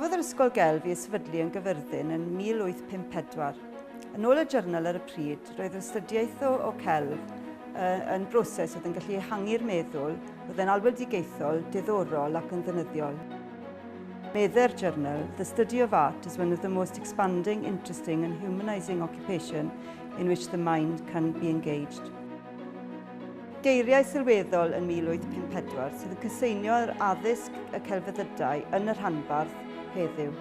Cafodd yr Ysgol Gelf ei sefydlu yn Gyfyrddin yn 1854. Yn ôl y journal ar y pryd, roedd yr astudiaeth o, o celf yn broses oedd yn gallu ehangu'r meddwl, oedd yn alwedigaethol, diddorol ac yn ddynyddiol. Meddai'r journal, the study of art is one of the most expanding, interesting and humanizing occupation in which the mind can be engaged. Geiriau sylweddol yn 1854 sydd yn cyseinio ar addysg y celfyddydau yn y rhanbarth heddiw.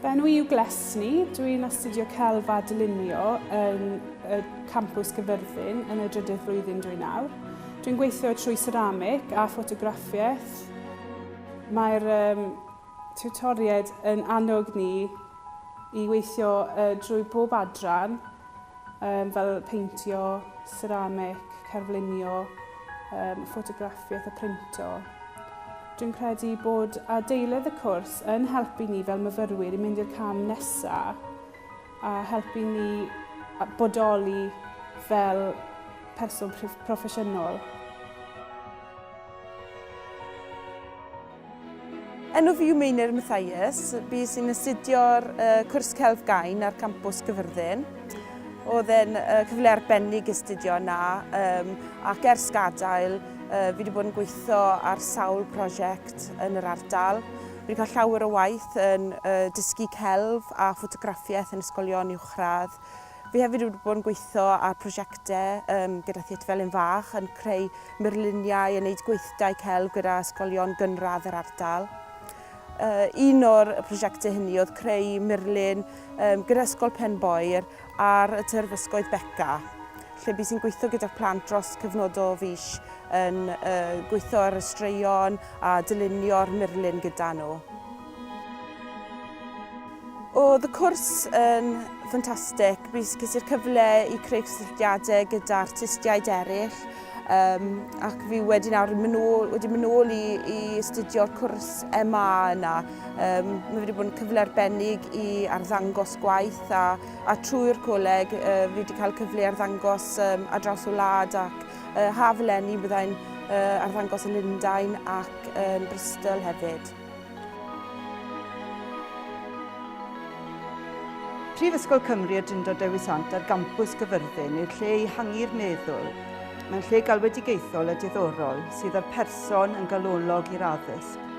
Fy enw i yw Glesni, dwi'n astudio celf a dylunio yn y campws Gyfyrddin yn y drydydd flwyddyn dwi nawr. Dwi'n gweithio trwy ceramic a ffotograffiaeth. Mae'r um, tiwtoriaid yn annog ni i weithio uh, drwy bob adran um, fel peintio, ceramic, cerflunio, um, ffotograffiaeth a printo. Dwi'n credu bod adeiledd y cwrs yn helpu ni fel myfyrwyr i mynd i'r cam nesaf a helpu ni bodoli fel person proffesiynol. Enw fi yw Meinir Mathias, bues i'n astudio'r uh, cwrs celf gain ar campws Gyfyrddin. Oedd e'n uh, cyfle arbennig astudio yna um, ac ers gadael uh, fi wedi bod yn gweithio ar sawl prosiect yn yr ardal. Fi wedi cael llawer o waith yn uh, dysgu celf a ffotograffiaeth yn ysgolion uwchradd. Fi hefyd wedi bod yn gweithio ar prosiectau um, gyda Theatr Felin Fach yn creu murluniau a wneud gweithdai celf gyda ysgolion gynradd yr ardal. Uh, un o'r prosiectau hynny oedd creu murlun um, gyda Ysgol Penboer ar y terfysgoedd Beca, lle bu sy'n gweithio gyda'r plant dros cyfnod o fis yn uh, gweithio ar y straeon a dylunio'r murlun gyda nhw. Oedd y cwrs yn ffantastig. Ces i'r cyfle i creu cysylltiadau gyda artistiaid eraill um, ac fi wedi nawr mynd ôl, wedi mynd ôl i, i astudio'r cwrs MA yna. Um, mae wedi bod yn cyfle arbennig i arddangos gwaith a, a trwy'r coleg uh, fi wedi cael cyfle arddangos um, ar draws y wlad ac uh, haf eleni byddai'n uh, arddangos yn Lundain ac yn Bristol hefyd. Prifysgol Cymru y Drindod Dewi Sant ar gampws Gyfyrddin yw'r lle i hangu'r meddwl. Mae'n lle galwedigaethol a diddorol sydd â'r person yn galolog i'r addysg.